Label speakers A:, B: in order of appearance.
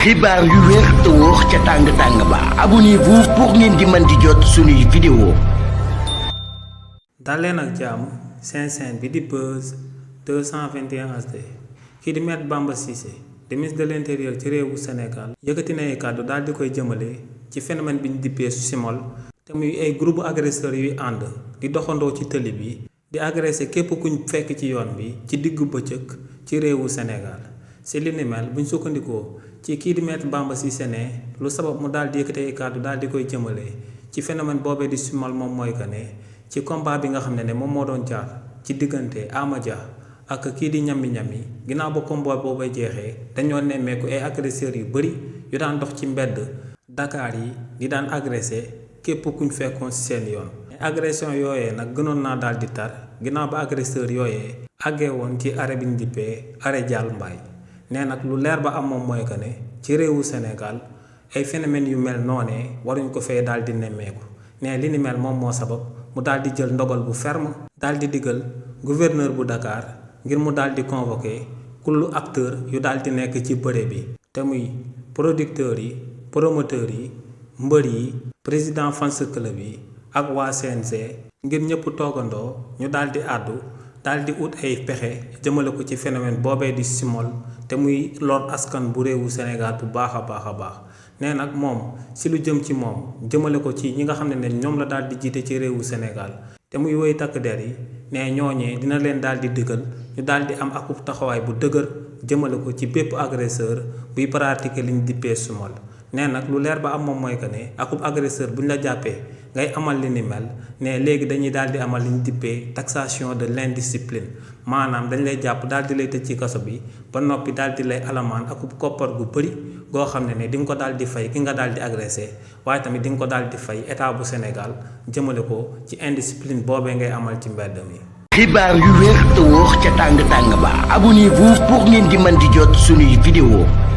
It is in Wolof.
A: xibaar yu wér te wóor ca tàng ba abonnez-vous pour ngeen di mën di jot suñuy vidéo.
B: daleen ak jàmm seen bi di Buzz 221 HD kii di Maître Bamba Cissé di ministre de l'intérieur ci réewu Sénégal yëkkati na ay kàddu daal di koy jëmale ci phénomène bi ñu dippee simol te muy ay groupe agresseurs yuy ànd di doxandoo ci tëli bi di agressé képp kuñ fekk ci yoon bi ci diggu bëccëg ci réewu Sénégal si li ni mel buñ sukkandikoo ci kii di Maître Bamba Cissé ne lu sabab mu daal di yëkkati ay kàddu daal di koy jëmale ci phénomène boobee di simol moom mooy que ne ci combat bi nga xam ne moom moo doon jaar ci diggante Ama Dia ak kii di ñammi ginnaaw ba combat boobay jeexee dañoo nemmeeku ay agresseurs yu bëri yu daan dox ci mbedd Dakar yi di daan agressé képp kuñ fekkoon ci seen yoon. agression yooyee nag gënoon naa daal di tar ginnaaw ba agresseurs yooyee àggee woon ci arrêt bi ñu dippee arrêt Dial Mbaye nee nag lu leer ba am moom mooy que ne ci réewu Sénégal ay phénomènes yu mel noonee waruñ ko fee daal di nemmeeku nee li ni mel moom moo sabab mu daal di jël ndogal bu ferme daal di digal gouverneur bu Dakar ngir mu daal di convoqué kullu acteur yu daal di nekk ci bëre bi te muy producteurs yi promoteurs yi mbër yi président fans club yi ak waa CNG ngir ñëpp toogandoo ñu daal di àddu daal di ut ay pexe jëmale ko ci phénomène boobee di simol te muy lor askan bu réewu Sénégal bu baax a baax nee nag moom si lu jëm ci moom jëmale ko ci ñi nga xam ne ñoom la daal di jiite ci réewu Sénégal te muy woy takk der yi ne ñooñee dina leen daal di digal ñu daal di am akub taxawaay bu dëgër jëmale ko ci bépp agresseur buy pratiquer liñ dippee simol nee nag lu leer ba am moom mooy que ne akub agresseur buñ la jàppee ngay amal li ni mel ne léegi dañuy daal di amal li ñu dippee taxation de l'indiscipline maanaam dañ lay jàpp daal di lay tëj ci kaso bi ba noppi daal di lay alamaan akub koppar gu bëri goo xam ne di nga ko daal di fay ki nga daal di agressé waaye tamit di nga ko daal di fay état bu Sénégal jëmale ko ci indiscipline boobee ngay amal ci mbedd mi.
A: xibaar yu wér te wóor ca tàng ba abonnez-vous pour ngeen di mën di jot suñuy vidéo.